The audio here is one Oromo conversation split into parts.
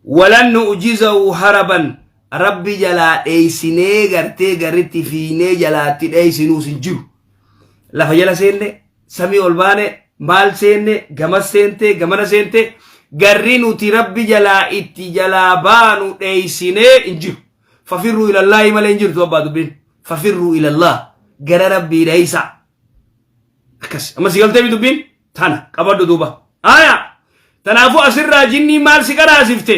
Walan nu'jizahu haraban Rabbi jalaa dheeysinee gartee garritti fiiynee jalaatti dheeysinuus hin jiru. Lafa jala seenne, samii ol baane, maal seenne, gamas seente, gamana seente, garri nuti Rabbi jalaa itti jalaa baanu dheeysinee hin jiru. Fafirruu ilallaahi malee hin jirtu abbaa dubbiin. Fafirruu ilallah gara Rabbii dheeysaa. Akkas. Amma si galtee dubbiin? Tana qabadhu duuba. Aya. Tanaafuu asirraa jinnii maal si qaraasifte?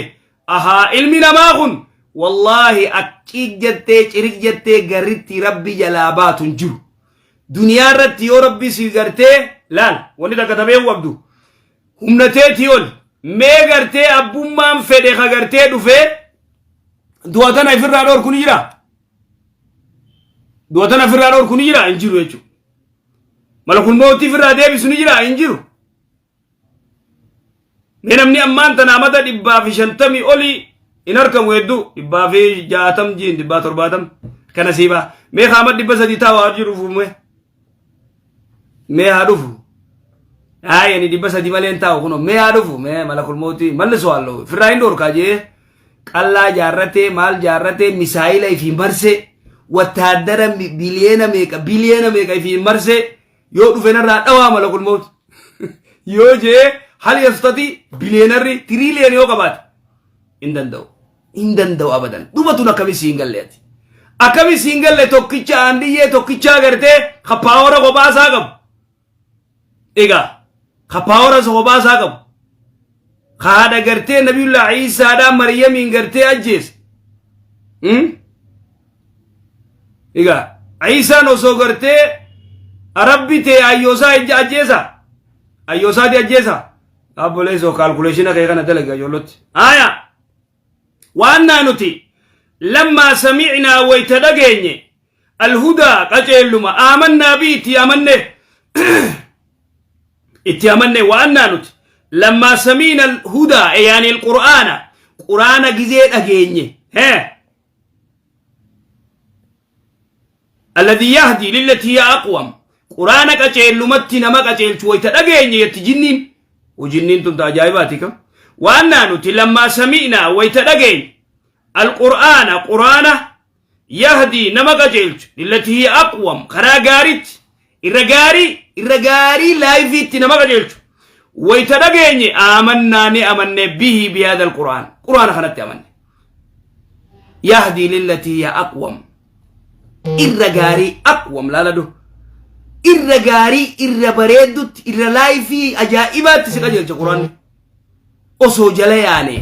Ahaa ilmi namaa kun wallaahi akkiik jettee cirik jettee garritti rabbi jalaa baatu hin jiru. Duniyaa irratti yoo rabbi si gartee laal wanni takka ta beekuu qabdu. Humna teetii ol mee gartee abbummaan fedhe ka gartee dhufee du'a tana ifirraa dhorku ni jira. Du'a tana ifirraa dhorku ni jira hin jiru jechuudha. Malakul mawtii ofirraa deebisu ni jira hin jiru. Mee namni ammaan tana amata 150 olii hin argamu hedduu 160 jiin 170 kana siibaa. Mee kaama 300 taa'u haa jiru fuumee. Mee haa dhufu. Hayi ani 300 malee hin taa'u kunoo mee haa dhufu mee malakul mawtii mallisu halluu ofirraa hin dhorkaa jee. Qallaa jaarratee maal jaarratee misaayila ifiin marsee wattaaddara biliyeena meeqa biliyeena meeqa ifiin marsee yoo dhufe narraa dhawaa malakul mawt yoo jee hal yastati biliyeenarri tiriiliyoon yoo qabaate hin danda'u hin danda'u abadan duba tun akkami siin galle ati akkami siin galle tokkicha aandiyyee tokkicha agartee ka paawara kophaa isaa qabu Egaa ka paawara isa kophaa isaa qabu ka haadha gartee nabiyullaa Iisaadhaa Maryamiin gartee ajjeese. Egaa Iisaan osoo gartee rabbi ta'e ayyoosaa ijja ajjeesa. Ayyoosaati ajjeesa. Abboleessoo kaalkuleeshina kee kana dalaga ijoollotti. Aayaa. Waannaa nuti lammaa sami'naa wayta dhageenye alhudaa qaceelluma aamannaa bi itti amanne itti amanne waannaa nuti lammaa sami'na alhudaa yaani alqur'aana qur'aana gizee dhageenye hee alladhi yahdi lillati hiya aqwam quraana qaceellumatti nama qaceelchu wayta dhageenye jetti jinniin jinniin tun ta ajaa'ibaati kam waannaa nuti lammaa sami'naa wayta dhageenye alqur'aana quraana yahdii nama qaceelchu lillati hiya aqwam karaa gaaritti irra gaarii irra gaarii laayifiitti nama qajeelchu wayta dhageenye aamannaa ni amanne bihi bihaadha alqur'aan qur'aana kanatti amanne yahdii lillatii hiya aqwam irra gaarii aqwam laaladhu irra gaarii irra bareeddutti irra laayifii ajaa'ibaatti si qajeelcha qur'aanni osoo jala yaane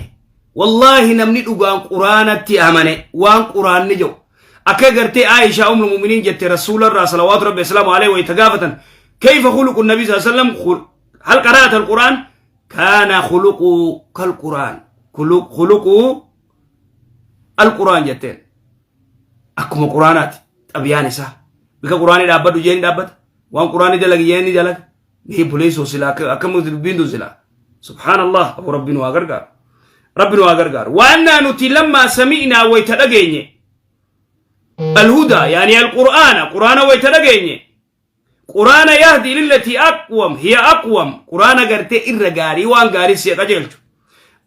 wallaahi namni dhugaan quraanatti amane waan quraanni jedhu akka gartee Aisha ummu mu'miniin jette rasuula irraa salawaatu rabbi islaamu alayhi wayta gaafatan kayfa khuluqu nabi sallallahu alaihi wasallam hal qara'ata alquraan kaana khuluqu kal quraan khuluqu alquraan jetteen akkuma quraanaati xabiyaan isaa bika quraanii dhaabbadhu jeen dhaabbata waan quraanii dalagi jeen ni dalaga Mee buleessoo silaa akkam dubbiin tun silaa. Subhaanallah abu rabbi nu haa gargaaru. Rabbi nu haa gargaaru. Waannaa nuti lammaa sami'naa wayta dhageenye. Alhudaa yaani alqur'aana qur'aana wayta dhageenye. Qur'aana yahdi lillatii aqwam hiya aqwam qur'aana gartee irra gaarii waan gaarii si qajeelchu.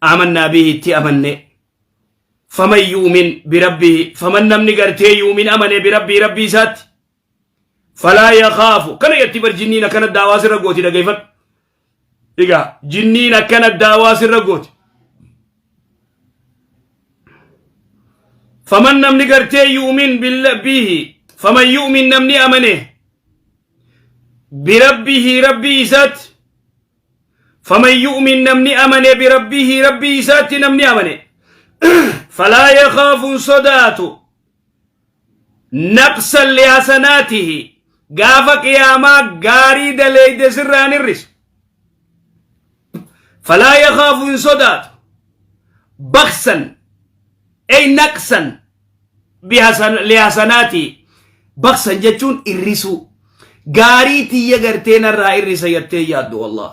Amannaa bihi itti amanne. Faman yu'min birabbihi faman namni gartee yu'min amane birabbii rabbii isaatti. Falaa yakaafu kana jetti bar jinniin akkana daawaa sirra gooti dhageeffadhu. Egaa jinniin akkana daawaa sirra gooti. Faman namni gartee yu'min bihi faman yu'min namni amane birabbihi rabbii isaatti faman yu'min namni amane birabbihi rabbii isaatti namni amane falaa yakaafu hin sodaatu naqsan lihasanaatihi gaafa qiyaamaa gaarii daleeyde sirraa hin hir'isu falaa yakaafu hin sodaatu baksan ey naqsan lihasanaatihi baksan jechuun irrisuu gaarii tiyya gartee narraa irrisa jettee yaaddu wallah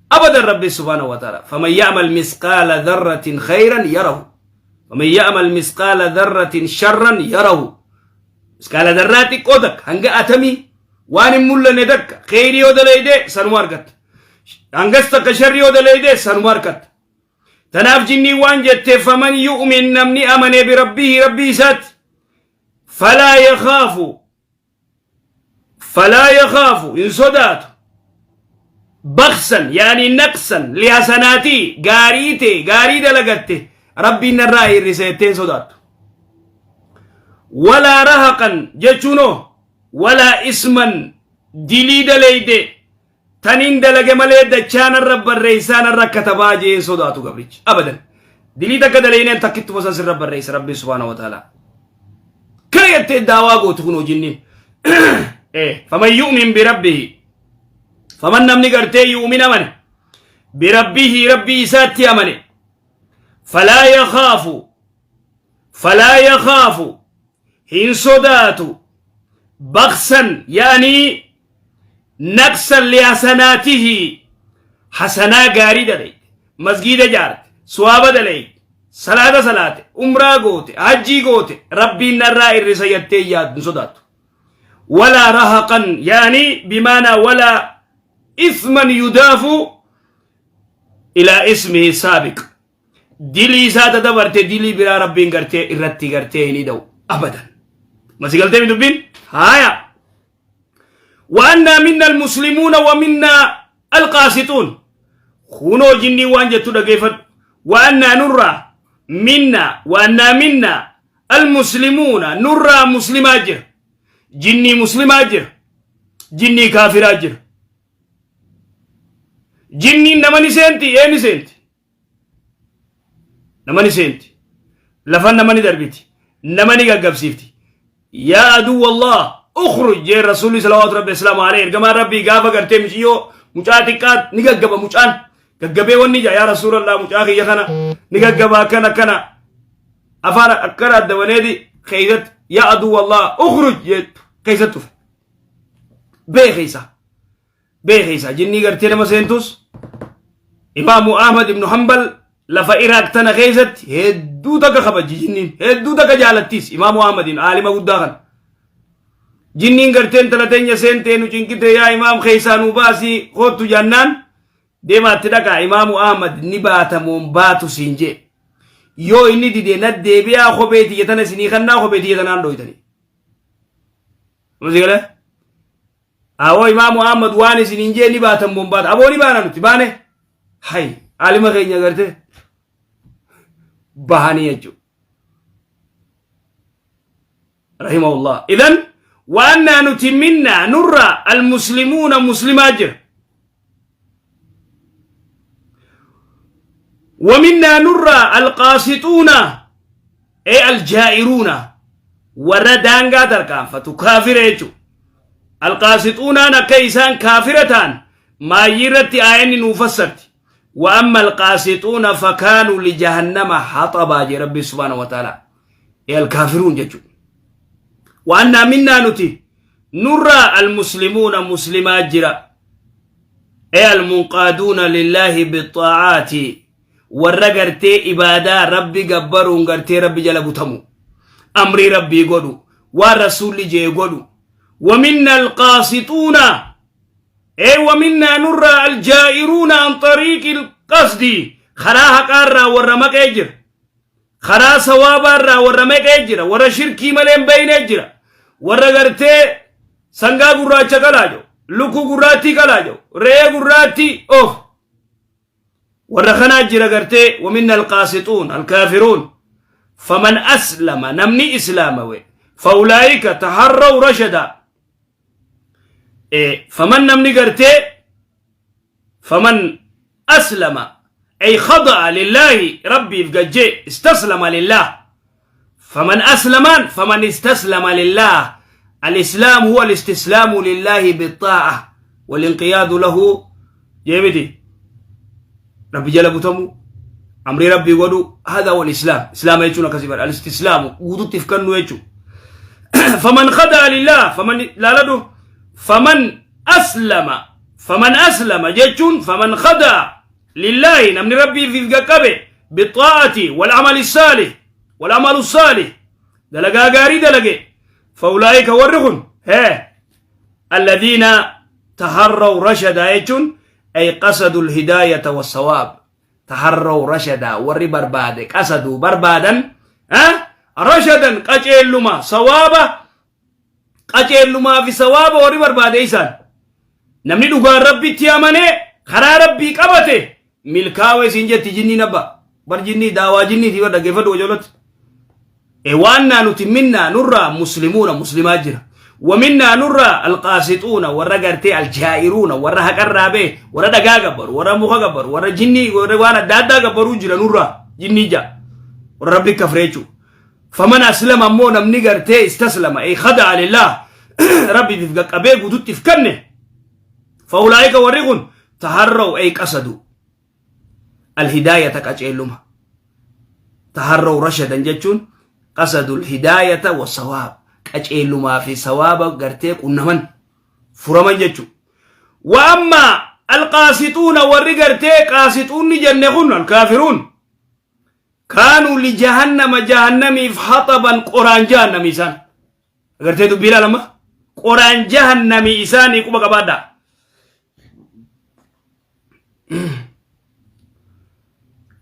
abadan rabbi subhaanahu wa ta'ala faman ya'mal misqaala dharratin khayran yarahu Faman ya'mal misqaala dharratin sharran yarahu. Misqaala dharraa xiqqoo takka hanga atamii waan hin mul'anne takka kheyrii yoo dalayde sanuma argatta. Hangas takka sharrii yoo dalayde sanuma argatta. Tanaaf jinniin waan jette faman yu'min namni amane birabbihi rabbii isaatti falaa yakhaafu falaa yakhaafu hin sodaatu baksan yaani naqsan lihasanaatii gaarii tee gaarii dalagatte rabbiin narraa hir'ise jettee hin sodaattu. Walaa rahaqan jechuunoo walaa isman dilii daleyde taniin dalage malee dachaa narra barreessaa narra katabaa jee hin sodaatu gabrichi abadan dilii takka daleyneen takkittuma san sirra barreessa rabbiin subhaanahu wa ta'ala kana jettee daawaa gootu kun hojinniin faman yu'min birabbihi faman namni gartee yu'min amane birabbihi rabbii isaatti amane falaa yakhaafu falaa yakhaafu hin sodaatu baksan yaanii naqsan lihasanaatihi hasanaa gaarii dalayte masgiida jaarte suwaaba dalayte salaata salaate umraa goote hajjii goote rabbiin narraa irrisa jettee yaaddu hin sodaattu walaa rahaqan yaanii bimaanaa walaa isman yudaafu ilaa ismihi saabiq dilii isaa ta dabarte dilii biraa rabbiin gartee irratti gartee hin hidha'u abadan masi galtee mi dubbiin haaya وأنا منا المسلمون ومنا القاسطون خونو جني وان جتو دقيفت وأنا نرى منا وأنا منا المسلمون نرى مسلم أجر جني مسلم أجر جني كافر أجر جني نمني سنتي إيه سنتي Nama ni seenti. Lafan nama ni darbiti. Nama ni gaggabsiifti. Yaa aduwwallah ukhruj jee rasuulli salawaatu rabbi islaamu alayhi ergamaan rabbii gaafa gartee miciyyoo mucaa xiqqaa ni gaggaba mucaan gaggabee wanni jaa yaa rasuulallah mucaa kiyya kana ni gaggaba akkana akkana afaan akkana adda baneeti keeysatti yaa aduwwallah ukhruj jettu keeysatti dhufe beekeysa beekeysa jinnii gartee nama seentus imaamu ahmad ibnu hanbal lafa iraaq tana keessatti hedduu takka kabajji jinniin hedduu takka jaalattiis imaamu ahmadiin aalima guddaa kana jinniin gartee intala teenya seentee nu cinqite yaa imaam keessaa nu baasii koottu jannaan deemaatti dhaqaa imaamu ahmad ni baatamoon baatu siin jee yoo inni dide na deebi'aa kophee tiyya tana isinii kannaa kophee tiyya tanaan dhooytanii. Muzigalee? Awoo Imaamu Ahmad waan isin hin jee ni baatan moon baata. Aboo ni baana nuti baane. Hay alima keenya gartee bahanii jechuudha. Rahimahullah. Idan waan nuti minna nurra almuslimuuna muslimaa jira. ومنا نرى القاسطون أي الجائرون warra daangaa tarkaanfatu kaafira jechuudha. Alqaasixuunaan akka isaan kaafira ta'an maayyii irratti aayanni nuu fassarti. Wa amma alqaasixuuna fakaanuu lijahannama haxabaa jee rabbi subhaanahu wa ta'ala. Ee alkaafiruun jechuudha. Wa annaa minnaa nuti nurraa almuslimuuna muslimaa jira. Ee almunqaaduuna lillaahi bixaacaati warra gartee ibaadaa rabbi gabbaruun gartee rabbi jala butamu amrii rabbii godhu waan rasuulli jee godhu waminna alqaasixuuna ee waminna nurraa aljaa'iruuna an xariiqi alqasdi karaa haqaarraa warra maqee jira karaa sawaabaarraa warra maqee jira warra shirkii malee hin beeynee jira warra gartee sangaa gurraacha qalaa jiru lukkuu gurraattii qalaa jiru re'ee gurraattii of warra kanaa jira gartee waminna alqaasixuun alkaafiruun faman aslama namni islaamawe faulaa'ika taharraw rashada faman namni gartee faman aslama ay khada'a lillaahi rabbiif gajjee istaslama lillaah faman aslamaan faman istaslama lillaah alislaam huwa alistislaamu lillaahi bixaa'a walinqiyaadu lahu jeemiti rabbi jala butamu amrii rabbii godhu hada wal islaam islaama jechuun akkasii bara alistislaamu guututti if kennu jechuu faman khada'a lillaah faman laaladhu faman aslama faman aslama jechuun faman khada'a lillaahi namni rabbiif if qaqqabe bixaa'ati wal amali saalih wal amalu saalih dalagaa gaarii dalage faulaa'ika warri kun hee alladhiina taharraw rashada jechuun ay qasadu alhidaayata wassawaab Taharraw rashadaa warri barbaade qasaduu barbaadan rashadan qaceelluma sawaaba qaceellumaa fi sawaaba warri barbaade isaan. Namni dhugaan Rabbitti amanee karaa Rabbii qabate milkaawa isin jetti jinniin abba. Bar jinnii daawaa jinniiti bar dhaggeeffadhu wajolatti. E waannaa nuti minnaa nurraa muslimuuna muslimaa jira. Waminnaa nurraa alqaasixuuna warra gartee aljaa'iruuna warra haqarraa ba'e warra dhagaa gabbaru warra muka gabbaru warra jinnii warra waan adda addaa gabbaruu jira nurraa jinnii ja'a. Warra Rabbi kafree jechuudha. Faman aslama ammoo namni gartee istaslama ay khada'a lillah Rabbiif qaqqabee guututti if kanne fa'ulaa'ika warri kun taharraw ay qasadu alhidaayata qaceelluma taharraw rashadan jechuun qasadu alhidaayata wa sawaab qaceellumaa fi sawaaba gartee qunnaman furaman jechuudha. Wa amma alqaasixuuna warri gartee qaasixuunni jenne kun alkaafiruun Kaanuu li jahannama jahannamiif haxaban qoraan jahannami isaan. Agartee dubbii ilaalama? Qoraan jahannami isaanii quba qabaadhaa.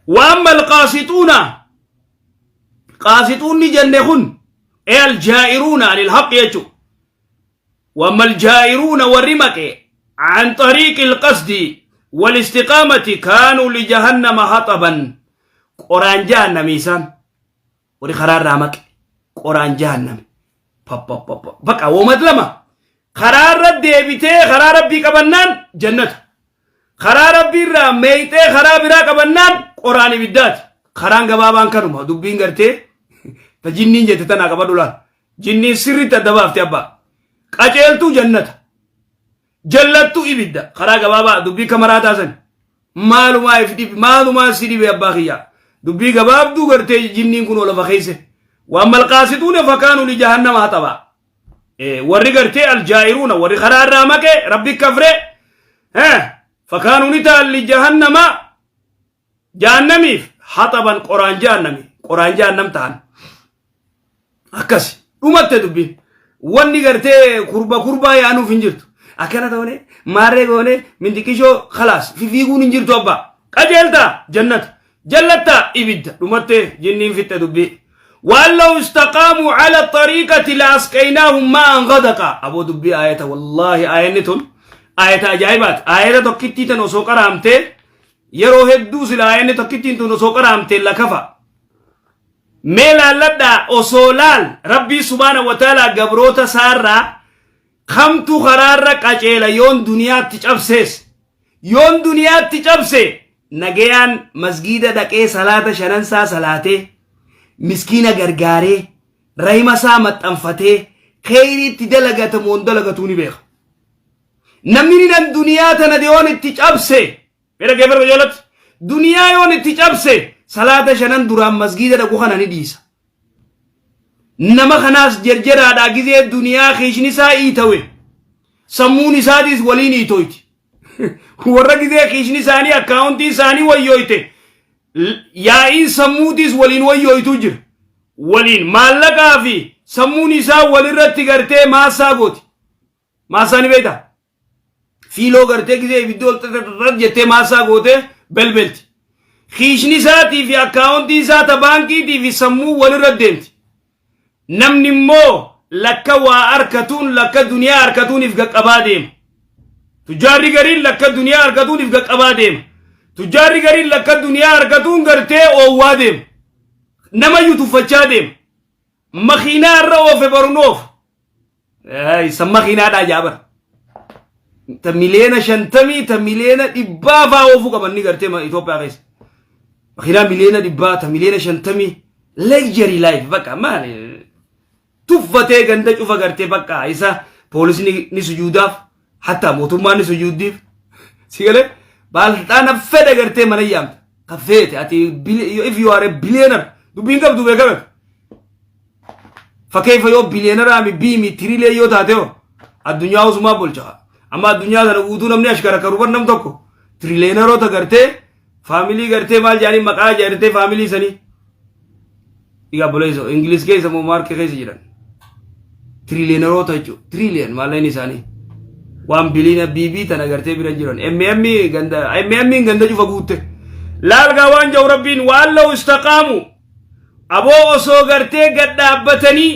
Waamma alqaasixuuna qaasixuunni jenne kun ee aljaa'iruuna anil haqi jechuudha. Waamma aljaa'iruuna warri maqe an xariiqi alqasdi walistiqaamati kaanuu lijahannama haxaban qoraan jahannami isaan warri karaa irraa maqe qoraan jahannami baqa woomat lama karaa irra deebitee karaa rabbii qabannaan jannata karaa rabbii irraa meeyxee karaa biraa qabannaan qoraan ibiddaati karaan gabaabaan kanuma dubbiin gartee ta jinniin jette tanaa qabadhu laal Jinniin sirriitti adda baafte abbaa. Qaceeltuu jannata. Jallattuu ibidda. Karaa gabaabaa dubbii kamaraa taasan. Maalumaa if dhibi maalumaa si dhibe abbaa kiyyaa. Dubbii gabaabduu gartee jinniin kun lafa keesse. Waan malqaasituun fakaanu li jahannama haxabaa. Warri gartee aljaa'iruuna warri karaa irraa maqe rabbi kafre. Fakaanu ni ta'an li jahannama Jahannamiif haxaban qoraan jahannami qoraan jahannam ta'an. Akkasi dhumatte dubbiin. Wanni gartee kurba kurbaa yaanuuf hin jirtu. Akkana toone maarree goone mindiqishoo khalaas fifiiguun hin jirtu abbaa. Qajeeltaa jannata jallattaa ibidda dhumatte jinniin fixxe dubbii. Waan law istaqaamuu ala xariiqati la asqaynaahum maa'an ghadaqa. Aboo dubbii aayata wallaahi aayanni tun aayata ajaa'ibaati. Aayata tokkittii tan osoo qaraamtee Yeroo hedduu silaa aayanni tokkittiin tun osoo qaraamte lakafa. Mee laalladhaa osoo laal Rabbii subhaana wa ta'aalaa gabroota isaarraa kamtu karaarra qaceela yoon duniyaatti cabsees yoon duniyaatti cabse nagayaan masgiida dhaqee salaata shanansaa salaatee miskiina gargaaree rahima isaa maxxanfatee keeyriitti dalagatamoon dalagatuu ni beeka. Namni ni nan duniyaa tana yoon itti cabse mee dhaggeeffadhu qajeelatti duniyaa yoon itti cabse salaata shanan duraan masgiida dhaqu kana ni dhiisa. Nama kanaas jerjeraadhaa gizee duniyaa kiishni isaa iitawe sammuun isaatis waliin iitoyti. Warra gizee kiishni isaanii akkaawuntii isaanii wayyooyte yaa'iin sammuutiis waliin wayyooytuu jira. Waliin maallaqaa fi sammuun isaa walirratti gartee maassaa gooti. Maassaa ni beektaa? Fiiloo gartee gisee ibiddi ol xaxaxaxax jettee maassaa gootee belbelti. Kiishni isaatii fi akkaawuntii isaa ta baankiitii fi sammuu walirra deemti. Namni immoo lakka waa arkatuun lakka duniyaa arkatuun if qaqqabaa deema. Tujjaarri gariin lakka duniyaa arkatuun if qaqqabaa deema. Tujjaarri gariin lakka duniyaa arkatuun gartee oowwaa deema. Namayyuu tuffachaa deema. Makiinaa irra oofe baruun oofa. Isa makiinaadhaa jaabar. Ta miliyoona 50 ta miliyoona 100 faa oofuu qaban ni gartee Itoophiyaa keessa. Makiinaa miliyoona 100 ta miliyoona 50 luxury life bakka maali tuffatee ganda cufa gartee bakka isa poolisni ni sujuudaaf hatta mootummaan ni sujuuddiif si galee baalxaana fedhe gartee mana yaamta ka feete ati if you are a billionaire dubbiin qabdu beekamete. Fakkeeffa yoo biliyeenaraa mi biimi tirilee yoo taate hoo addunyaa osumaa bulcha. Amma addunyaa sana guutuu namni ashkara karuban nam tokko tirileenaroota gartee faamilii gartee maal jedhanii maqaa jedhatee faamilii sanii. Egaa buleessa Ingiliz keessa moo maarkee keessa jiran. Tirileenaroota jechuudha. Tirileen maallaqni isaanii. Waan biliina BB tana gartee bira jiran. MM ganda MM ganda cufa guutte. Laalgaa waan ja'u Rabbiin waan law istaqaamu aboo osoo gartee gad dhaabbatanii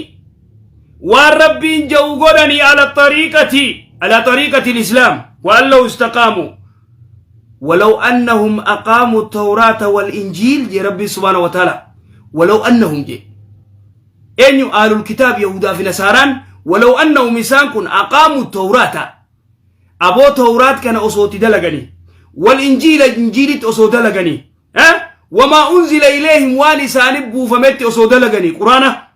waan Rabbiin ja'u godhanii ala xariiqati ala xariiqati lislaam waan law istaqaamu ولو أنهم أقاموا التوراة والإنجيل جي ربي سبحانه وتعالى ولو أنهم جي أين آل الكتاب يهودا في نصاران ولو أنهم إسان كن أقاموا التوراة aboo tawraat kana osoo itti dalaganii wal injiila injiilitti osoo dalaganii eh? Wamaa unzila ileehim waan isaanii buufametti osoo dalaganii quraana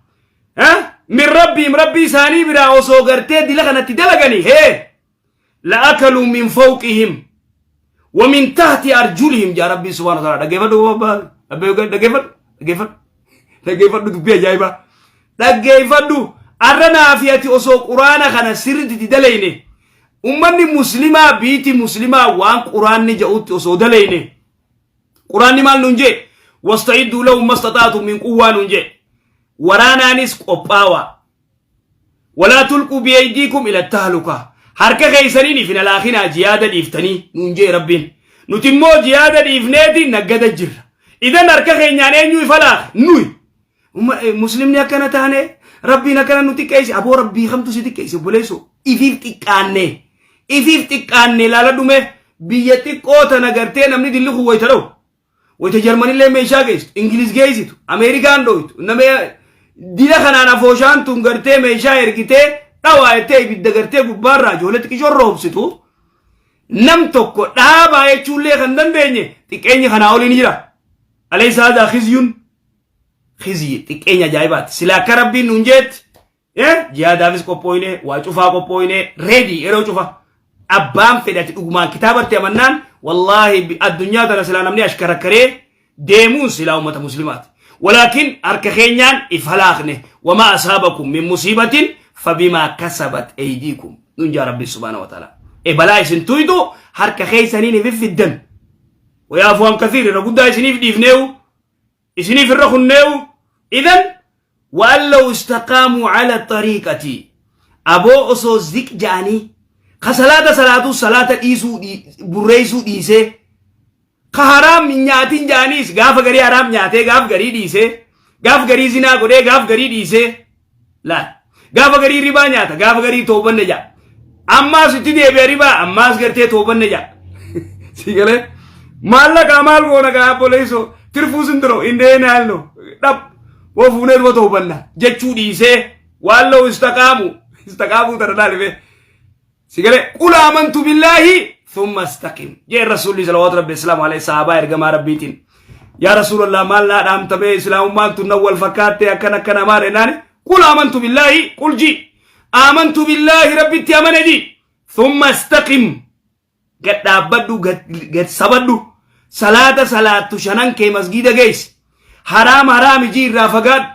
eh? Min rabbiim rabbii isaanii biraa osoo gartee dila kanatti dalaganii hee la'akaluu min fawqihim wa min tahti arjulihim jaa rabbii subhaana wa ta'ala. Dhaggeeffadhu, dhaggeeffadhu, dhaggeeffadhu, dhaggeeffadhu, dubbii ajaa'ibaa dhaggeeffadhu. Arra naafi ati osoo quraana kana sirriitti itti dalayne, ummanni muslimaa biiti muslimaa waan quraanni ja'utti osoo dalayne, quraanni maal nuun jee? Wasta'idduu lahum mastaxaatum min quwwaa nuun jee. Waraanaanis qophaawaa, walaa tulquu biyaydiikum ila tahluka, harka keessaniin ifin alaakinaa jiyaada dhiiftanii nuun jee Rabbiin. Nuti immoo jiyaada dhiifneeti naggada jirra. Idan harka keenyaan eenyu ifa laaka nuyi muslimni akkana taane Rabbiin akkana nu xiqqeesse. Aboo, Rabbii kamtu si xiqqeesse, obboleessoo? Ifiif xiqqaanne, ifiif xiqqaanne. Ilaala, dhume biyya xiqqoo tana gartee namni dilli kun wayita dha'u, wayita Jarmanillee meeshaa geessitu, Ingiliz geessitu, Ameerikaan dhoytu, nama dila kanaan afooshaan tun gartee meeshaa ergitee dhawaa jettee ibidda gartee gubbaarraa ijoollee xiqqishoo roobsitu, nam tokko dhaabaa jechuullee kan dandeenye xiqqeenyi kanaa olii ni jira. Alaysa haadhaa khizyun khizyi? Xiqqeenya ajaa'ibaati. Sila akka Rabbiin nuun jeetti jihaadaafis qophooyne, waa cufaa qophooyne, ready yeroo cufa. Abbaan fedhati dhugumaan kitaabatti amannaan, wallaahi addunyaa tana silaa namni ashkarakkaree deemuun silaa ummata muslimaati. Walaakin harka keenyaan if halaakne. Wamaa asaabakum min musiibatin fabimaa kasabat eydiikum nun jaa Rabbi subhaana wa ta'ala. E balaa isin tuytu harka keessaniin if fiddan. Wayaafu an kathiir, irra guddaa isiniif dhiifneewu, isiniif irra kunneewu. Idan waan law istaqaamuu ala xariiqati, aboo osoo ziq ja'anii ka salaata salaatuu salaata dhiisuu burreessuu dhiisee, ka haraam hin nyaatin ja'aniis gaafa garii haraam nyaatee gaaf garii dhiisee, gaaf garii zinaa godhee gaaf garii dhiisee, laal gaafa garii ribaa nyaata, gaafa garii toobanne ja'a, ammaas itti deebi'a ribaa, ammaas gartee toobanne ja'a. Si galee maallaqaa maal goona gaa obboleessoo? Tirfuu sindiro indee naalno dhab woo fuunee dhuma toobanna jechuu dhiisee waan la'u istaqaamu istaqaamuu tana dhaalifee. Si galee? Qul aamantu billaahi thumma istaqim jee Rasuulli salawaatu rabbi islaamu alayhi sahaabaa ergamaa Rabbiitiin. Yaa Rasuulallah, maal naa dhaamtamee? Islaamummaan tun nan wal fakkaatte akkana akkana maal jennaani, qul aamantu billaahi, qul ji aamantu billaahi, Rabbitti amane ji, thumma istaqim, gad dhaabbadhu, gad sabadhu, salaata salaattu shanan kee masgiida geessi, haraam haraam ijii irraa fagaadhu,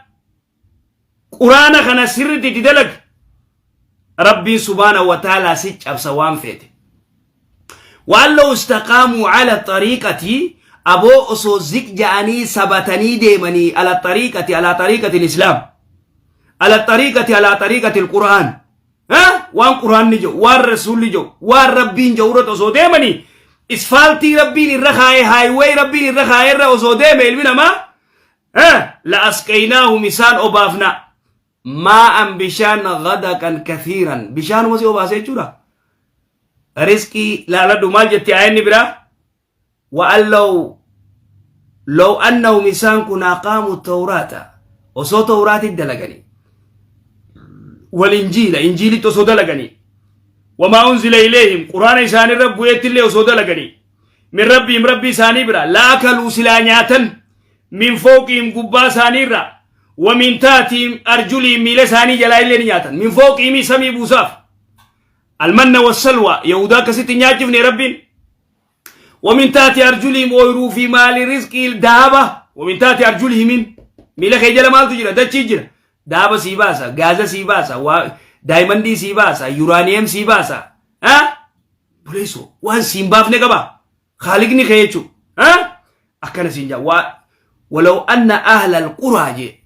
quraana kana sirriitti itti dalagi, Rabbiin subhaana wa ta'ala si cabsa waan feete. Waan law istaqaamuu ala xariiqati, aboo osoo ziq ja'anii sabatanii deemanii ala xariiqati ala xariiqati islaam ala xariiqati ala xariiqati alqur'aan, waan quraanni jedhu, waan Rasuulli jedhu, waan Rabbiin jedhu irratti osoo deemanii, isfaaltii Rabbiin irra kaa'ee, highway Rabbiin irra kaa'ee irra osoo deeme ilmi namaa, la asqaynaahum, isaan obaafna, maa'an, bishaan, ghadaqan kathiiran, bishaanuma si obaase jechuudha. Rizqii laaladhu. Maal jetti aayanni biraa? Wa an law annahum isaan kun aqaamu tawraata, osoo tawraati dalaganii, wal injiila, injiilitti osoo dalaganii, wamaa unzila ilayhim, quraana isaanirra bu'eettillee osoo dalaganii, min rabbiim, rabbii isaanii bira, laakaluu, silaa nyaatan, min fooqiim, gubbaa isaaniirra, wa min taatiim arjuliim, miila isaanii jalaa illee ni nyaatan. Min fooqiimii samii buusaaf almanna wassalwa yahudaa akkasitti hin nyaachifne Rabbiin. Wa min taati arjuliim, ooyruu fi maali rizqii daaba. Wa min taati arjulihimin, miila kee jala maaltu jira? Dachii jira. Daaba sii baasa, gaaza sii baasa, diamondii sii baasa, uranium sii baasa. Buleessoo, waan siin baafne qaba Khaaliqni kee jechuu. Akkana siin jaa. Waa walaw anna ahla alquraa jee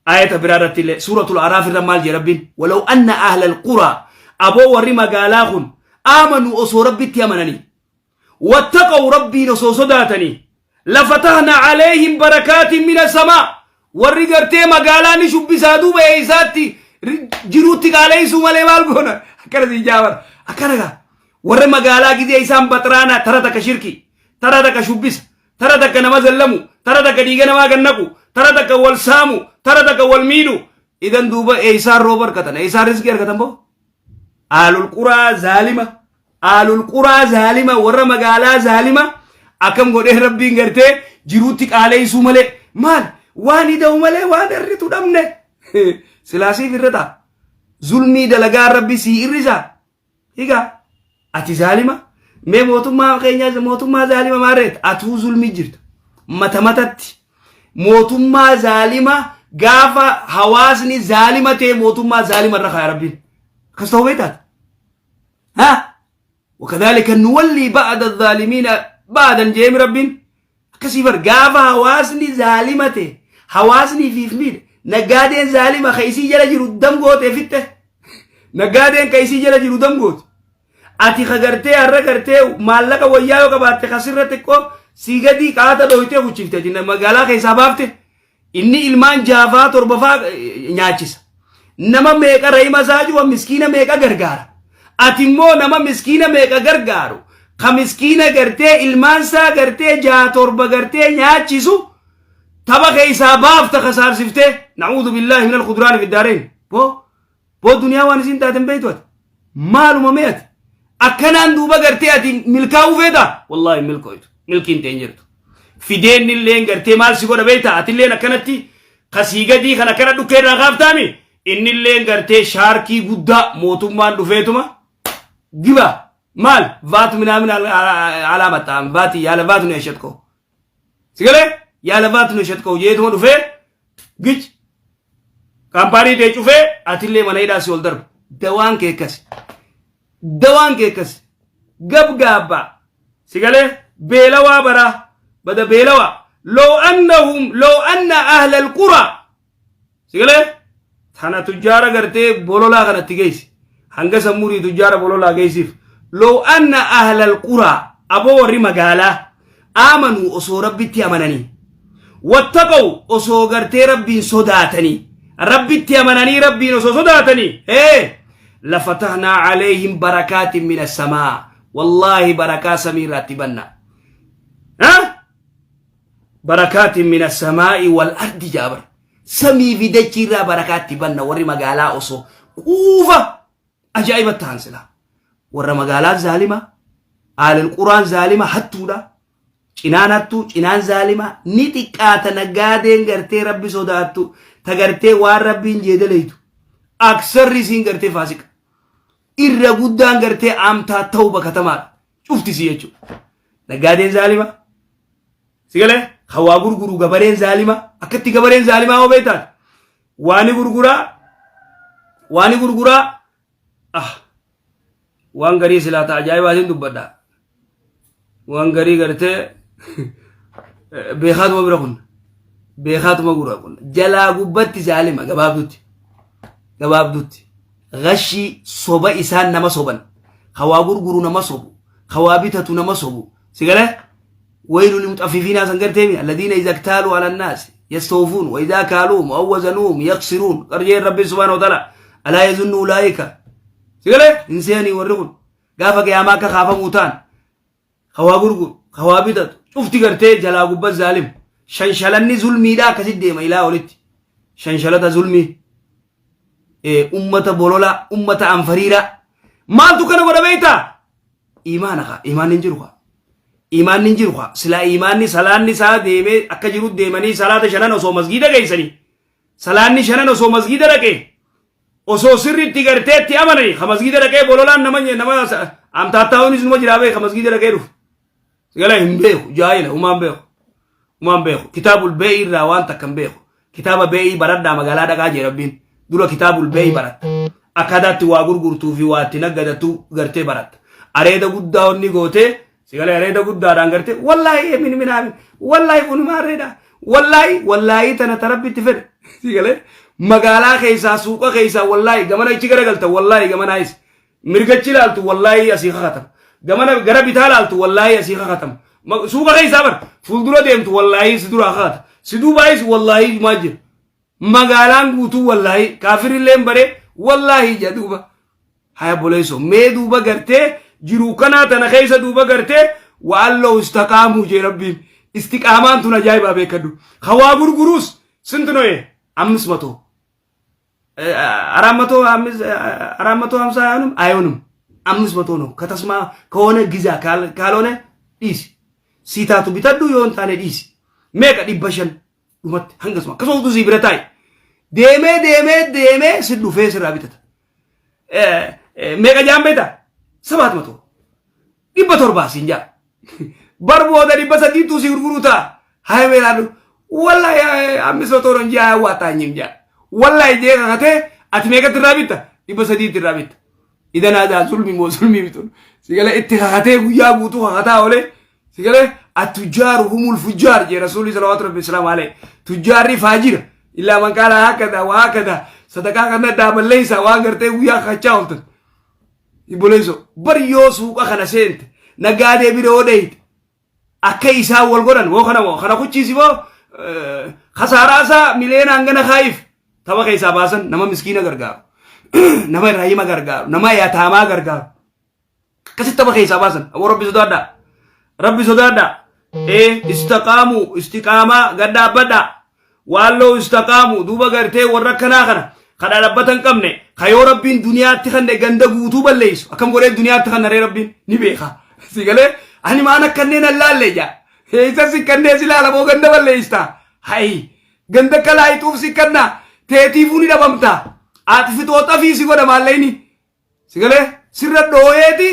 ayata biraa irratti illee, suuratul Araaf irra maal jee Rabbiin? Walaw anna ahla alquraa, aboo warri magaalaa kun, aamanuu, osoo Rabbitti amananii, wattaqaw, Rabbiin osoo sodaatanii, Lafatahna aleeyhim barakaatin mina samaa. Warri gartee magaalaa ni shubbisaa duuba eeysaatti jiruutti qaaleessuu malee maal goona? Akkana siin jaabara. Akkana gaa. Warri magaalaa gizee isaan baxraana tara takka shirki, tara takka shubbisa, tara takka nama zallamu, tara takka dhiiga namaa gannaqu, tara takka wal saamu, tara takka wal miidhu. Idan duuba eeysaan rooba argatan, eeysaan riskii argatan boo? Aalul quraa zaalima, aalul quraa zaalima, warra magaalaa zaalima akkam godhee rabbiin gartee jiruutti qaaleessuu malee maal waan hida'u malee waan hirritu dhabne. Silaa siif irra ta'a. Zulmii dalagaa rabbi sii irrisaa. Higaa ati zaalima mee mootummaa keenyaa mootummaa zaalima maarreet atuu zulmii jirta. Mata matatti mootummaa zaalima gaafa hawaasni zaalima ta'e mootummaa zaalima irra kaaya rabbiin. Akkas ta'uu beektaati. Ha? Wakadhalika nuwallii ba'da zaalimiina ba'dan jeemi rabbiin. Akkasii bar gaafa hawaasni zaalima ta'e hawaasni ifiif miidhe naggaadeen zaalima ka isii jala jiru damgootee fixxe. Naggaadeen ka isii jala jiru damgoote. Ati ka gartee har'a gartee maallaqa wayyaa yoo qabaatte ka sirra xiqqoo sii gadii qaata dhooytee kuchifte ati magaalaa keessaa baafte inni ilmaan jaafaa torbafaa nyaachisa. Nama meeqa rayima isaa jiru miskiina meeqa gargaara. Ati immoo nama miskiina meeqa gargaaru ka miskiina gartee ilmaan isaa gartee jaa torba gartee nyaachisu tapha keessaa baafta kasaarsiftee na'uudhu billaahi minal kuduraani fi daareen. Boo Boo duniyaa waan isin taaten beektu ati. Maaluma mee ati? Akkanaan duuba gartee ati milkaa'uu feeta? Wallaahi milkooytu. Milkiin ta'e hin jirtu. Fideen illeen gartee maal si godha beekta? Atilleen akkanatti kasii gadii kan akkana dhukkee irraa kaaftaami? Innilleen gartee shaarkii guddaa mootummaan dhufeetuma giba maal vaatu minaamin alaamatta vaati yaala vaatu ni ashatko. Sigalee yaala vaatu ni ashatko jeetuma dhufee gic Kaampaanii tee cufee atillee mana hidhaa si ol darba. Dawaan kee akkasi. Dawaan kee akkasi. Gab gaabbaa. Si galee beelawaa baraa. Bada beelawaa. Loo annahum loo anna ahla alquraa. Si galee tana tujjaara gartee bololaa kanatti geessi. Hanga sammurii tujjaara bololaa geessiif. Loo anna ahla alquraa. Aboo warri magaalaa. Aamanuu osoo rabbitti amananii. Wattaqaw osoo gartee rabbiin sodaatanii. Rabbitti amananii rabbiin osoo sodaatanii. Ee lafatahnaa alayhim barakaatin mina samaa. Wallaahi barakaa samii irraatti banna. Ha? Barakaatin mina samaa'i wal ardi jaabar. Samii fi dachii irraa barakaatti banna warri magaalaa osoo quufa ajaa'iba ta'an silaa. Warra magaalaa zaalima, aalil quraan zaalima hattuudha. Cinaan hattuu, cinaan zaalima ni xiqqaata naggaadeen gartee rabbi sodaattu ta gartee waan rabbiin jeedaleeytu. Aksarri isiin gartee faasiqa. Irra guddaan gartee amtaa ta'uu bakatamaadha. Cufti isii jechuudha. Naggaadeen zaalima. Sigalee hawaa gurguru gabareen zaalima. Akkatti gabareen zaalimaa hoo beektaati. Waani gurguraa waani gurguraa ah waan garii silaa ta ajaa'ibaatiin dubbadha. Waan garii gartee beekaatuma bira kun beekaatuma gura kun jalaa gubbatti zaalima gabaabdutti gabaabdutti gashii soba isaan nama soban hawaa gurguru nama sobu hawaa bitatu nama sobu sigalee ويل للمطففين سان garteemi الذين إذا اكتالوا على الناس يستوفون وإذا كالوهم أو وزنوهم يخسرون قرجين ربي سبحانه وتعالى ألا يظن أولئك سيقول إنساني ورقون قافا قياما كخافا موتان خوا غرغر خوا بيتت شفتي قرتي جلا قبة ظالم شنشلني ظلمي دا كسيد ديما إلى ولت شنشلة ظلمي ummata bololaa ummata anfariiraa maaltu kana godha beektaa iimaana kaa iimaanni hin jiru kaa iimaanni hin jiru kaa silaa iimaanni salaanni isaa deemee akka jiru deemanii salaata shanan osoo masgiida geessanii salaanni shanan osoo masgiida dhaqee osoo sirriitti gartee itti amananii ka masgiida dhaqee bololaan nama nama amtaattaa'uunis numa jiraa beeka masgiida dhaqee dhufu Sigala hin beeku jaahila humaan beeku. Humaan beeku. Kitaabul bee'ii irraa waan takka hin beeku. Kitaaba bee'ii baradhaa magaalaa dhaqaa jee rabbiin. Dura kitaabul bee'ii baratta. Akkaataatti waa gurgurtuu fi waa itti naggadattu gartee baratta. Areeda guddaa onni gootee sigalee areeda guddaadhaan gartee wallaahi min minaamin wallaahi kun maarreedha wallaahi wallaahi tana ta rabbitti fedhe sigalee magaalaa keessaa suuqa keessaa wallaahi gamana ichi garagalta wallaahi gamanaayis Mirgachi ilaaltu wallaahii asii kakatama. Gamana gara bitaa ilaaltu wallaahii asii kakatama. Suuqa keessaa bar fuuldura deemtu wallaahii si duraa kaata. Si duubaayis wallaahii maa jira. Magaalaan guutuu wallaahii kaafirilleen bare wallaahii jedha duuba. Haya boleeso mee duuba gartee jiruu kanaa tana keessa duuba gartee waan loo istaqaamuu jee rabbiin istiqaamaan tun ajaa'ibaa beekadhu. Hawaa gurguruus sinti noye ammis matoo. አራት መቶ 450 አይሆንም አይሆንም። 500 ነው ከተስማ ከሆነ ግዛ ካልሆነ dhiisi sii taatu bitadhu yoo hin taane dhiisi meeqa 500 dhumatti hangasuma akkasuma sii bira taa'i deemee deemee deemee si dhufee sirraa bitata meeqa jaan beektaa 700 700 siin jaa bar booda 300tu si gurguruu ta'a haa meelaadhu wallahi 500 ነው እንጂ አያዋጣኝም jaa wallahi jee kakatee ati meeqatti irraa bitta 300tti irraa bitta idan aadaa zulmi moo zulmii bitun sigale itti kakatee guyyaa guutuu kakataa oole sigale attujjaaru humul fujjaar jee rasuulli salawaatu rabbi salaamu alayhi tujjaarri faajira illaa man qaala hakada waa hakada sadaqaa kana daaballeeysa waan gartee guyyaa kakachaa ooltan ibboleeyso bar yoo suuqa kana seente naggaadee bira yoo dheyte akka isaan wal godhan woo kana moo kana kuchiisi moo kasaaraa isaa miliyoona hangana kaayiif tapha keessaa baasan nama miskiina gargaaru nama raahima gargaaru nama yataamaa gargaaru akkasitti tapha keessaa baasan aboo rabbi sodaadhaa rabbi sodaadhaa ee istaqaamu istiqaamaa gad dhaabbadhaa waan loo istaqaamu duuba gartee warra akkanaa kana kadhaa dhaabbata hin qabne kayoo rabbiin duniyaatti kanne ganda guutuu balleessu akkam godhee duniyaatti kanna ree rabbiin ni beeka si galee ani maan akkanneen allaalle jaa eessa si kannee si laala moo ganda balleessita hayi ganda kalaayituuf si kanna teetiifuu ni dhabamta ati fixoo xafii si godha maallayni si galee sirra dhooyeeti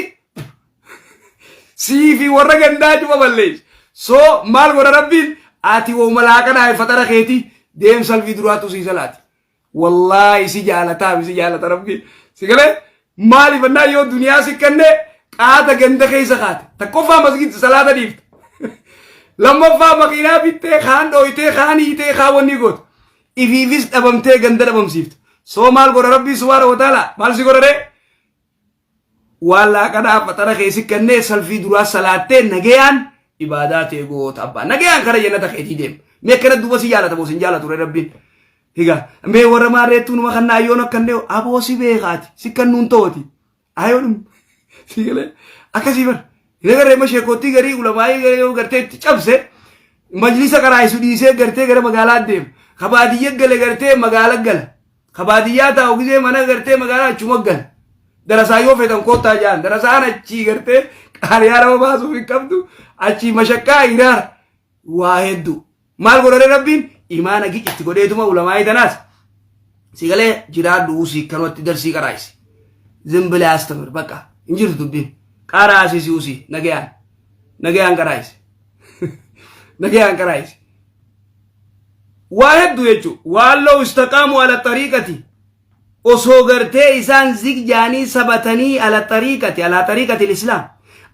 sii fi warra gandaa cufa balleessu soo maal godha rabbiin ati woo malaaqanaa fatara keeti deem salfii duraatu sii salaati wallaahi si jaalataa si jaalata rabbiin si galee maaliif annaa yoo duniyaa si kanne qaata ganda keessa kaate tokkoffaa masgid salaata dhiifte lammaffaa makiinaa bittee kaan dhooytee kaan hiitee kaan wanni goote ifiifis dhabamtee ganda dhabamsiifte soo maal godha rabbii subhaana wa ta'ala maal si godha ree waan laaqanaa fatara keessi kennee salfii duraa salaattee nagayaan ibaadaa ta'e goota abbaa nagayaan kara jannata keetii deema mee akkana duuba si jaalata moo sin jaalatu ree rabbiin higa mee warra maarreettuu numa kannaa ayyoon akkannee aboo si beekaati si kannuun ta'ooti ayoon si galee akkasii bar hin agarree ma sheekootii garii ulamaayii garii yoo gartee itti cabse majlisa qaraayisu dhiisee gartee gara magaalaa deema ka baadiyya gale gartee magaala gala ka baadiyyaa taa'u gisee mana gartee magaalaa achuma gala darasaa yoo feetan koottaa jaan darasaan achii gartee qaariyaa nama baasuuf hin qabdu achii mashaqqaa hiraara waa hedduu maal godhare rabbiin imaana giqitti godheetuma ulamaayii tanaas si galee jiraadhu usii kanumatti darsii qaraayisi zimbilee astamir bakka hin jirtu dubbiin qaraasisi usii nagayaan nagayaan qaraayisi nagayaan qaraayisi waa hedduu jechuun waan loo istaqaamu ala xariiqati osoo gartee isaan zigjaanii sabatanii ala xariiqati ala xariiqati islaam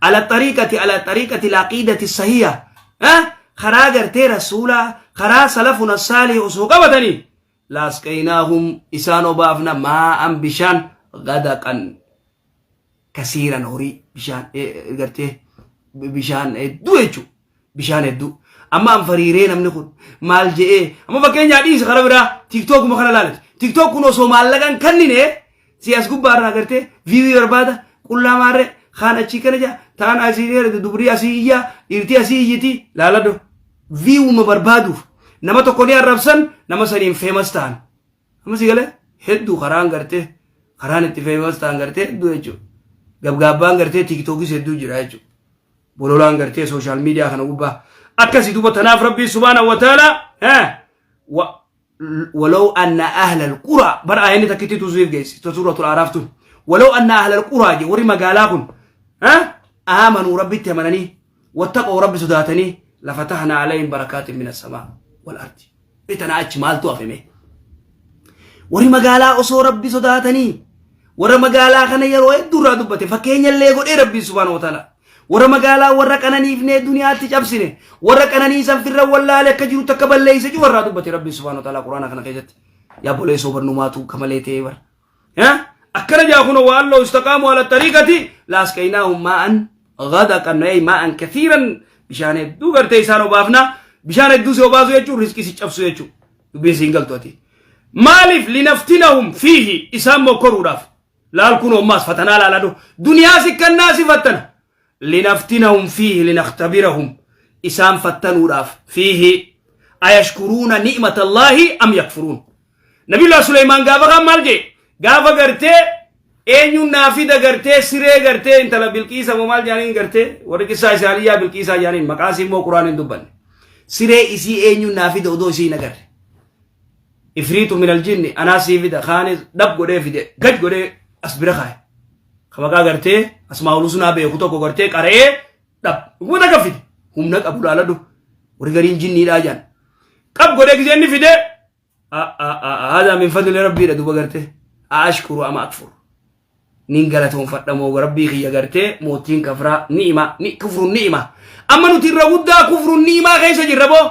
ala xariiqati ala xariiqati laqiidati sahiya karaa gartee rasuulaa karaa salafuna saalih osoo qabatanii laasqaynaahum isaan obaafna maa'an bishaan gadaqan kasiiran horii bishaan gartee bishaan hedduu jechuudha bishaan hedduu amma an fariiree namni kun maal je'ee amma fakkeenyaa dhiisi kara biraa tiiktookuma kana laalati tiiktook kun osoo maallaqan kannine si as gubbaarraa gartee view barbaada qullaa maarree kaan achii kana jaa taan asii dubrii asii iyyaa dhiirtii asii iyyiti laaladho viewuma barbaaduuf nama tokko ni arrabsan nama saniin famous ta'an amma si galee hedduu karaan gartee karaan itti famous ta'an gartee hedduu jechuudha gabgaabbaan gartee tiiktookis hedduu jira jechuudha bololaan gartee social media kana gubbaa akkasii duuba tanaaf rabbii subhaanahu wa ta'ala ولو أن أهل القرى بر آية تكتي تزيف جيس سورة الأعراف تون ولو أن أهل القرى جي وري مقالاكم ها آمنوا ربي تمنني واتقوا ربي صداتني لفتحنا عليهم بركات من السماء والأرض بيتنا أتش مالتو أفهمي warri magaalaa osoo rabbi sodaatanii warra magaalaa kana yeroo hedduu irraa dubbate fakkeenya illee godhee rabbiin subhaanahu wa ta'ala warra magaalaa warra qananiifnee duniyaatti cabsine warra qananii san firra wallaale akka jirutti akka balleeyse cufa irraa dubbate rabbiin subhaanahu wa ta'ala quraana kana keessatti yaa boleessoo barnumaatu kamalee ta'ee bara akkana jaa kun waan loo istaqaamu ala tariiqati laasqaynaahum maa'an غدقا أي ماء كثيرا. Bishaan hedduu gartee isaan obaafna. Bishaan hedduu si obaasu jechuun riskii si cabsu jechuudha. Dubbiin si hin galtu ati. Maaliif linaftinahum fiihi isaan mokkoruudhaaf. Laal kun ammaas fatanaa laaladhu. Duniyaa si kannaa si fattana. Linaftinahum fiihi linaktabirahum isaan fattanuudhaaf fiihi ayashkuruuna ni'matallaahi am yakfuruun. Nabiyullah Suleymaan gaafa kaan maal jee? Gaafa gartee eenyuun naa fida gartee siree gartee intala Bilqiisa moo maal jaaniin gartee warri qissaa isaaniyyaa Bilqiisaa jaaniin maqaa isii immoo Quraan hin dubbanne. Siree isii eenyuun naa fida odoo isii hin agarre. Ifriitu minal jinni anaa sii fida kaanis dhab godhee fide gad godhee as bira kaaye. Ka maqaa gartee asmaa'ul husnaa beeku tokko gartee qara'ee dhab dhuguma takka fide humna qabu laaladhu warri gariin jinniidhaa jaan. Qab godhee gisee inni fide Haadaa min fadli rabbiidha duba gartee ashkuru ama akfur nin galatoonfadha moo rabbii kiyya gartee mootiin kafraa ni'ima ni kufrun ni'ima amma nuti irra guddaa kufrun ni'imaa keessa jirra boo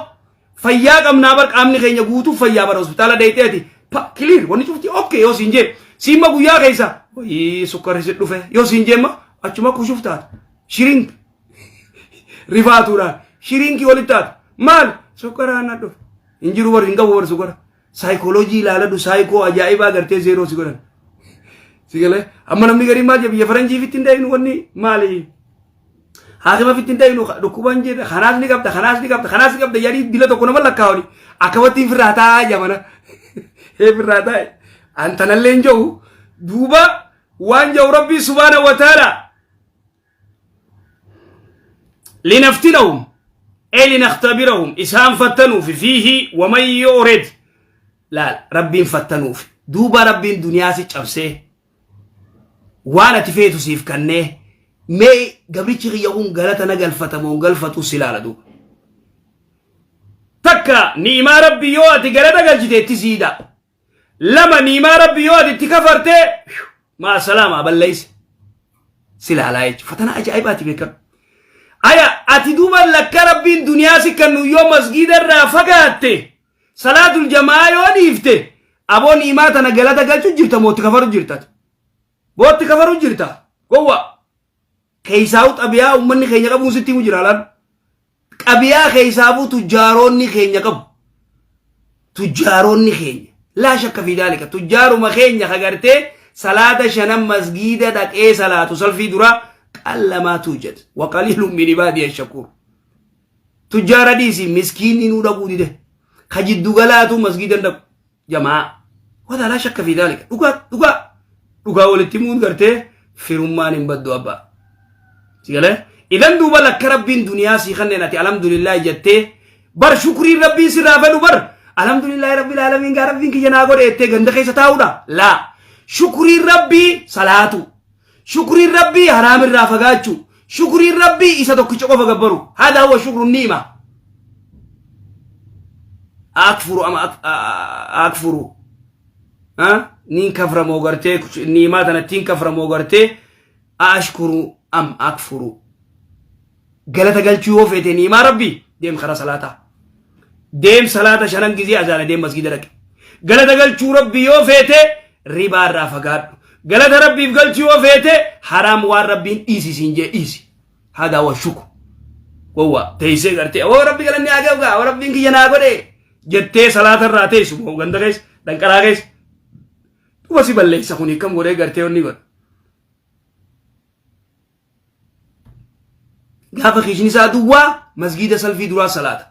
fayyaa qabnaa bar qaamni keenya guutuu fayyaa bar hospitaala deeyteeti pa clear wanni cufti okay yoo siin jee siimma guyyaa keessa wayii sukkarri si dhufe yoo siin jeemma achuma kushuf taata shirink rifaatuudhaan shirinkii walitti taata maal sukkaraan na dhufe Hin jiru bar hin qabu bar sukara. Saayikooloojii ilaaladhu saayikoo ajaa'ibaa gartee zeeroo si godhan. Si galee amma namni gariin maal jedha biyya faranjii fitti hin deeynu wanni maali? Haakima fitti hin deeynu dhukkuba hin jedha kanaas ni qabda kanaas ni qabda kanaas ni qabda jedhanii dila tokko nama lakkaa'ani akkamatti hin firraa taa'aa jamana. Hee firraa taa'e. Antanallee hin jiru duuba waan jiru rabbii subhaana wa ta'ala. Linaftinahum ay linakhtabirahum isaan fattanuufi fiihi waman yu'rid laal rabbiin fattanuufi duuba rabbiin duniyaa si cabsee waan ati feetu siif kannee mee gabrichi kiyya kun galata na galfata moo hin galfatu si laala duuba takka ni'imaa rabbii yoo ati galata galchite itti siida Lama niimaa rabbi yoo ati itti kafarte maa salaama balleeyse si laalaa jechuudha. Fatanaa ajaa'ibaati beekadhu. Aya ati duuba lakka rabbiin duniyaa si kennu yoo masgiida irraa fagaatte salaatul jamaa yoo dhiifte aboo niimaa tana galata galchu jirta moo itti kafaru jirta? Boo itti kafaru jirta? Gowwa. Keessaa'u xabiyaa uummanni keenya qabuun sitti himu jira laal. Qabiyaa keessaafuu tujjaaroonni keenya qabu. Tujjaaroonni keenya. Laa shakka fi daalika. Tujjaaruma keenya kagartee salaata shanan masgiida dhaqee salaatu salfii duraa qallamaa tuujad. Waqaliilun min ibaadiya shakuur. Tujjaara dhiisi miskiinni nuu dhaquu dide. Ka jiddu galaatu masgiida hin dhaqu. Jamaa. Wada laa shakka fi daalika. Dhugaa dhugaa dhugaa walitti himuun gartee firummaan hin baddu abbaa. Si galee? Idan duuba lakka rabbiin duniyaa sii kanneen ati alhamdulillaahi jettee bar shukriin rabbiin sirraa fedhu bar alhamdulillaahi rabbil aalamiin gaa rabbiin kiyya naa godhe jettee ganda keessa taa'uudha. Laa. Shukriin rabbii salaatu. Shukriin rabbii haraamirraa fagaachuu. Shukriin rabbii isa tokkicha qofa gabbaru. Haadha huwa shukru ni'ima. Akfuru ama akfuru. Niin kaframoo gartee ni'imaa tanattiin kaframoo gartee ashkuru am akfuru. Galata galchuu yoo feete ni'imaa rabbii deem karaa salaataa. Deem salaata shanan gizee azaana deem masgida dhaqi. Galata galchuu rabbii yoo feete ribaa irraa fagaadhu. Galata rabbiif galchuu yoo feete haraam waan rabbiin dhiisi siin jee dhiisi. Haadhaa wa shuku. Gowwa teessee gartee oo rabbi galanni haa ga'u gaa oo rabbiin kiyya naa godhe jettee salaata irraa teessu moo ganda keessa danqaraa keessa. Duba si balleessa kun akkam godhee gartee onni godha. Gaafa kiishni isaa duwwaa masgiida salfii duraa salaata.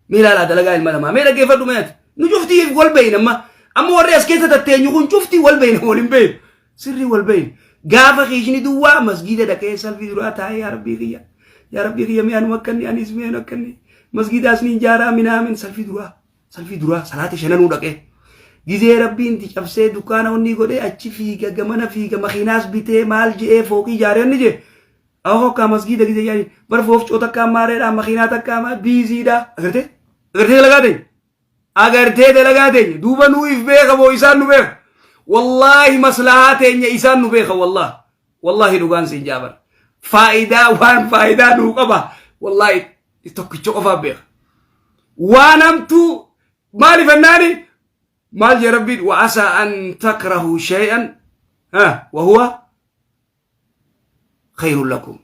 Mee ilaalaa dalagaa ilma namaa. Mee dhaggeeffadhu mee ati. Nu cuftii wal beeyna amma. Amma warri as keessa tatteenyu kun cuftii wal beeyna wal hin beeynu. Sirrii wal beeyna. Gaafa kiishni duwwaa masgiida dhaqee salfii duraa taa'ee yaa rabbii kiyya. Yaa rabbii kiyya mee anu akkanni anis mee anu akkanni. Masgiidaas ni ijaaraa minaamin salfii duraa. Salfii duraa salaata shananuu dhaqee. Gizee rabbiin itti cabsee dukkaana onnii godhee achi fiiga gamana fiiga makiinaas bitee maal je'ee fooqii ijaaree inni jee. Aho hokkaa masgiida gizee yaani bar foofcoo takkaa maareedha makiinaa takkaa biiziidha. Agartee? Agartee dalagaa teenya? Agartee dalagaa teenya? Duuba nuu if beeka moo isaan nu beeka? Wallaahi maslahaa teenya isaan nu beeka wallaahi. Wallaahi dhugaan siin jaabar. Faayidaa waan faayidaa nuu qaba. Wallaahi tokkicha qofaaf beeka. Waan hamtuu maaliif ennaani maal jee rabbiin wa asaa an takrahu shay'an wa huwa khayrun lakum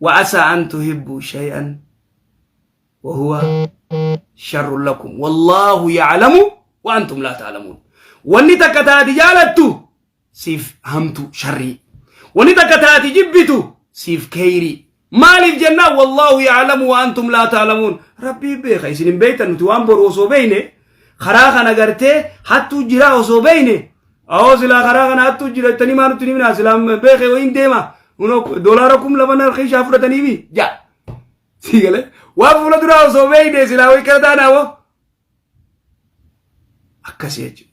wa asaa an tuhibbu shay'an Wahuwa sharrun lakum wallaahu ya'lamu wa antum laa ta'lamuun. Wanni takka taati jaalattu siif hamtu sharrii. Wanni takka taati jibbitu siif keeyrii. Maaliif jennaan wallaahu ya'lamu wa antum laa ta'lamuun. Rabbii beeka isin hin beektan nuti waan boru osoo beekne karaa kana gartee hattuu jiraa osoo beekne awoo silaa karaa kana hattuu jira jettanii maa nutti hin himnaa silaa beeke wayiin deema doolaara 2000 harka ishaa fudhataniifi jaa. Sii galee waan fuula duraa osoo beekne silaa wayii kana taanaa woo akkasii jechuudha.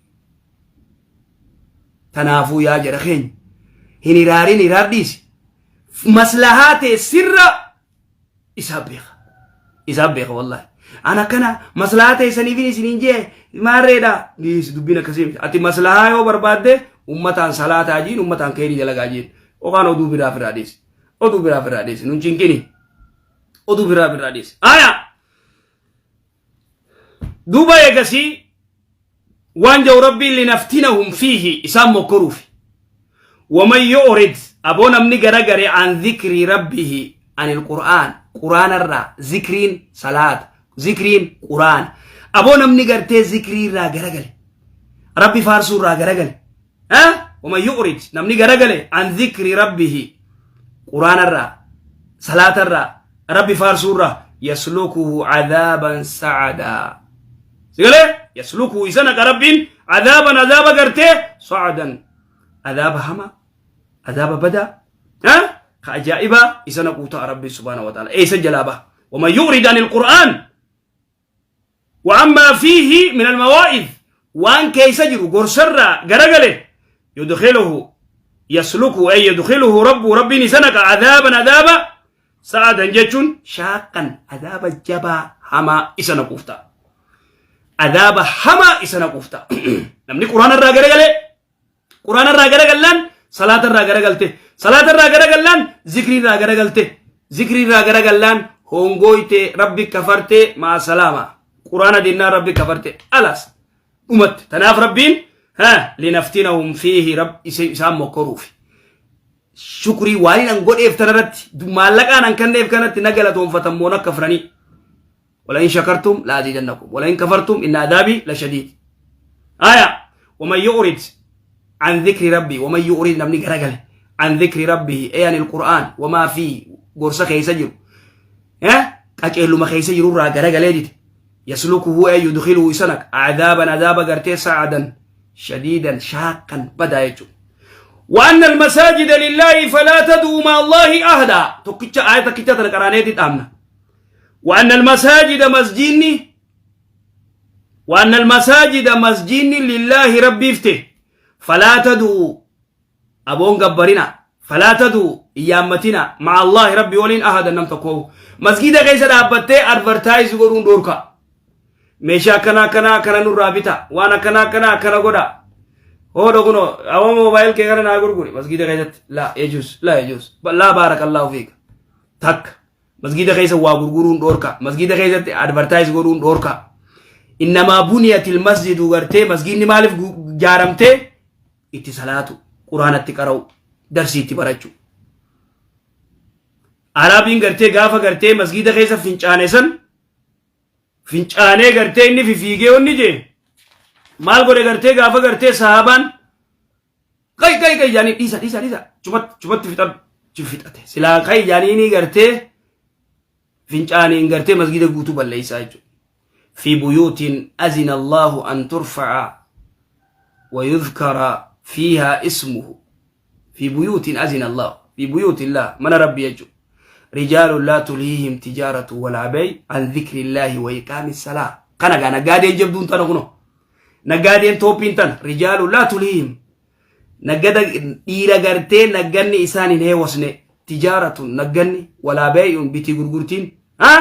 Tanaafuu yaa jara keenya hin hiraarin hiraar dhiisi. Maslahaa tee sirra isaa beeka. Isaa beeka wallaahi. Ana akkana maslahaa teessaniifin isiniin jee maarreedha. Dhiisi dubbiin akkasii miti. Ati maslahaa yoo barbaadde ummataan salaataa jiin ummataan keerii dalagaa jiin. Okaan oduu biraa firaa dhiisi. Oduu biraa firaa dhiisi. Nun cinqini. Oduu biraa firaa dhiisi. Aya! Duuba eegasii waan jedhu Rabbiin linaftinahum fiihi isaan mokkoruufi. Waman yu'rid aboo namni garagare an dhikrii rabbihi anil qur'aan qur'aanarraa zikriin salaata zikriin qur'aana aboo namni gartee zikriirraa garagale rabbi faarsuurraa garagale waman yu'rid namni garagale an dhikrii rabbihi qur'aanarraa salaatarraa rabbi faarsuurraa yaslukuhu cadaaban sacadaa sigalee yaslukuhu isa naqa rabbiin cadaaban adaaba gartee sacadan adaaba hamaa adaaba badaa ka ajaa'ibaa isa naquu ta'a rabbiin subhaanahu wa ta'ala eessa jalaa baha waman yu'rid anil qur'aan وعما فيه من المواعظ وان كيس جرو غرسرا غرغله يدخله يسلكه أي يدخله ربه ربي نسنك عذابا عذابا سعدا جتشون شاقا عذاب جبا هما إسنا كوفتا عذاب هما إسنا كوفتا نمني قرآن الرا غرغله قرآن الرا غرغلان صلاة الرا غرغلته صلاة الرا غرغلان ذكر الرا غرغلته ذكر الرا غرغلان هونغويته ربي كفرته مع سلامة قرآن دينا ربي كفرته ألاس أمت تناف ربين ها لنفتنهم فيه رب إسام مكروفي shukrii waan an godheef tanarratti maallaqaan an kenneef kanatti na galatoonfatan moo na kafranii wala in shakartum la azidannakum wala in kafartum inna adaabii la shadiid aya waman yu'rid an dhikri rabbii waman yu'rid namni garagale an dhikri rabbihi ay anil qur'aan wamaa fi gorsa keessa jiru qaceelluma keessa jiru irraa garagalee dide yaslukuhu ay yudkhiluhu isanak adaaban adaaba gartee sa'adan shadiidan shaaqan badaa jechuudha. وأن المساجد لله فلا تدعوا مع الله أحدا تكتشا آية تكتشا تنقرانيتي تامنا وأن المساجد مسجيني وأن المساجد مسجيني لله ربي افتح فلا تدعوا أبون قبرنا فلا تدعوا إيامتنا مع الله ربي ولين أحدا نم تكو مسجد كيسا دابتة advertise godhuun dhorka meeshaa akkanaa akkanaa akkana nurraa bita waan akkanaa akkanaa akkana godha hoodha kuno awwa moobaayil kee kana naa gurguri masgiida keessatti laa yajuus laa yajuus laa baarakallaahu fiika takka masgiida keessa waa gurguruun dhorka masgiida keessatti advertise godhuun dhorka innamaa buniyatil masjidu gartee masgiidni maaliif jaaramtee itti salaatu quraanatti qara'u darsii itti barachuu Araabiin gartee gaafa gartee masgiida keessa fincaane san fincaanee gartee inni fifiigee onni jee maal godhe gartee gaafa gartee sahaabaan qay qay qay jaanii dhiisa dhiisa dhiisa cufatti cufatti fixadhu fixate silaa qay jaanii inni gartee fincaaniin gartee masgiida guutuu balleessaa jechuudha. في بيوت أذن الله أن ترفع ويذكر فيها اسمه في بيوت أذن الله في بيوت الله من ربي يجو رجال لا تلهيهم تجارة ولا بيع عن ذكر الله وإقام الصلاة كان غانا نقادين جبدون تانا كنو نقادين توبين تانا رجال لا تلهيهم نقاد dhiira gartee nagganni isaan hin heewasne tijaaratun nagganni walaa beey'un bitii gurgurtiin ha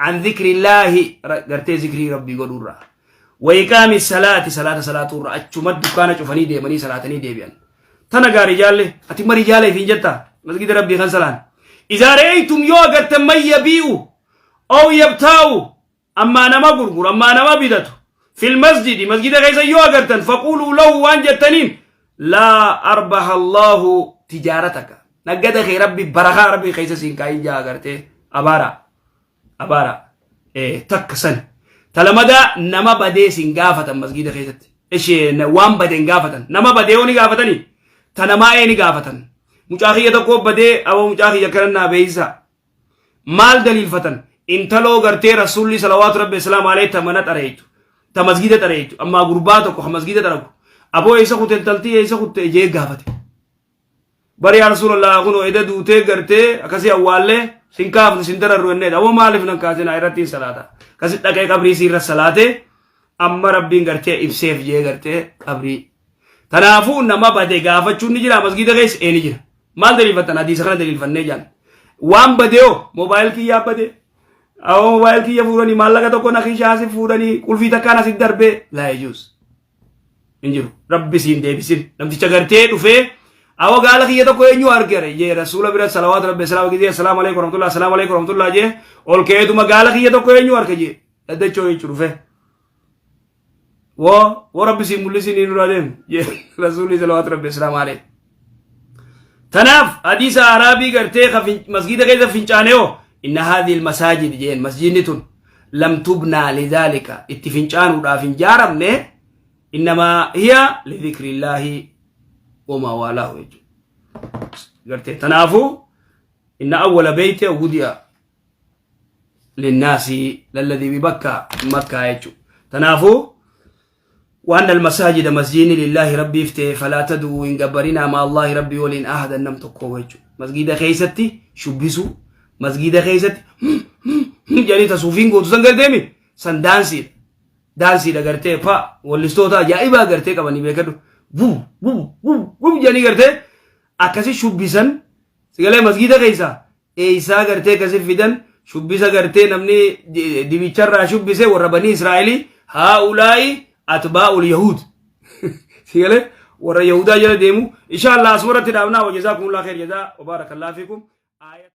an zikriillaahi gartee zikrii rabbii godhuurraa wa iqaami salaati salaata salaatuurraa achuma dukkaana cufanii deemanii salaatanii deebi'an tana gaarii jaalle ati marii jaala ifiin jetta masgida rabbii kan salaan izaa re'eytum yoo agartan man yabii'u ow yabtaa'u ammaa nama gurguru ammaa nama bitatu fil masjidi masgida keessa yoo agartan faquuluu lahu waan jettaniin laa arbaha allaahu tijaarataka naggada kee rabbi barakaa rabbi keessa siin kaa'in jaa agartee abaara abaara Takka san. Talamadaa nama badee sin gaafatan masgiida keessatti. Ishee waan bade hin gaafatan. Nama badee yoo ni gaafatanii ta namaa ee ni gaafatan. Mucaa kiyya tokko badee aboo mucaa kiyya akkana naa beeysa. Maal daliilfatan? Intaloo gartee rasuulli salawaatu rabbi islaam alayhi ta mana xareeytu. Ta masgiida xareeytu. Ammaa gurbaa tokko ka masgiida xaragu. Aboo eessa kutte intaltii eessa kutte jee gaafate. Bar yaa Rasuulallah kunoo eda duutee gartee akkasii awwaallee sin kaafnu sin dararru jenneedha. Awwa maaliif nan kaasinaa irratti hin salaata. Akkasi dhaqee qabrii isii irra salaatee amma rabbiin gartee ibseef jee gartee qabrii. Tanaafuu nama bade gaafachuun ni jira masgiida keessa ee ni jira. Maal daliilfattan hadiisa kana daliilfannee jaan. Waan bade hoo moobaayil kiyyaa bade. Awwa moobaayil kiyya fuudhanii maallaqa tokko na kishaasi fuudhanii qulfii takkaan asitti darbee laa yajuus. Hin jiru. Rabbi siin deebisin. Namticha gartee dhufee awa gaala kiyya tokko eenyu argere jee rasuula bira salawaatu rabbi salaama gizee assalaamu alaikum warahmatullah assalaamu alaikum warahmatullah jee ol ka'eetuma gaala kiyya tokko eenyu arge jee dhaddachoo jechuu dhufee. Woo woo rabbi siin mul'isin hin duraa deemu jee rasuulli salawaatu rabbi salaama alaihi. Tanaaf hadiisa Araabii gartee ka masgiida keessa fincaane hoo inna haadhi masaajid jeen masjiidni tun lam tubnaa lidaalika itti fincaanuudhaaf hin jaaramne innamaa hiya lidhikrillaahi wamaa waalaahu jechuudha. Gartee tanaafuu inna awwala beeyte wudi'a linnaasi lalladii bibakka makkaa jechuudha. Tanaafuu وأن المساجد مسجين لله ربي افتي فلا تدعوا إن قبرنا مع الله ربي ولين أحدا نم تقوى مسجد خيستي شبسو مسجد خيستي جاني تصوفين قوتو سن قرتيمي سن دانسي دانسي دا قرتي فا والستوتا جائبا قرتي كبني بيكدو وو وو وو وو جاني قرتي أكسي شبسن سيقالي مسجد خيسا eeysaa gartee kasi fidan shubbisa gartee namni dibicharraa shubbise warra banii Israa'elii haa'ulaa'i atbaa'ul yahuud si galee warra yahudaa jala deemu insha Allah asumarratti dhaabnaa wa jazaakumullah khair jazaa wa baarakallahu fiikum.